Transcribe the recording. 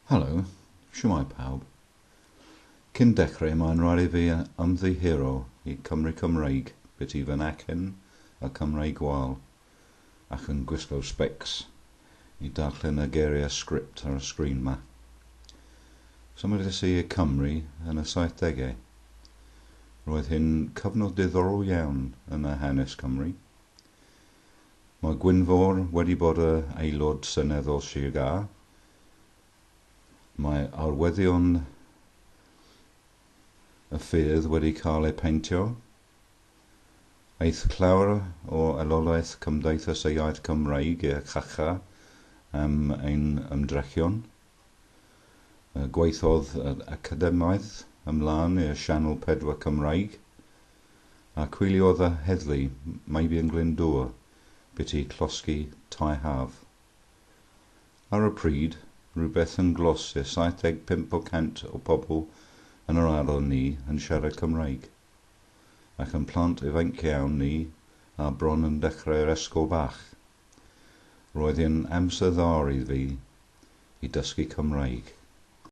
Helo, shwmae pawb. Cyn dechrau, mae'n rhaid i fi ymddiheuro i Cymry Cymreig biti fy acen a Cymraeg gwael ac yn gwisgo specs i darllen y geiriau sgript ar y sgrin 'ma. Symudais i i Cymru yn y 70au. Roedd hyn cyfnod diddorol iawn yn y hanes Cymru. Mae Gwynfor wedi bod y aelod seneddol Sir Gâr. Mae arwyddion y ffyrdd wedi cael eu peintio. Aeth llawer o aelodaeth Cymdeithas y Iaith Cymraeg i'r carchar am ein ymdrechion. Gweithiodd yr academaidd ymlaen i'r Sianel 4 Cymraeg a chwiliodd y heddlu Meibion Glyndŵr biti llosgi tai haf. Ar y pryd, rhywbeth yn glos i'r 75% o pobl yn yr ardal ni yn siarad Cymraeg, ac yn plant ifanc iawn ni a bron yn dechrau'r ysgol bach. Roedd hi'n amser dda i fi i dysgu Cymraeg.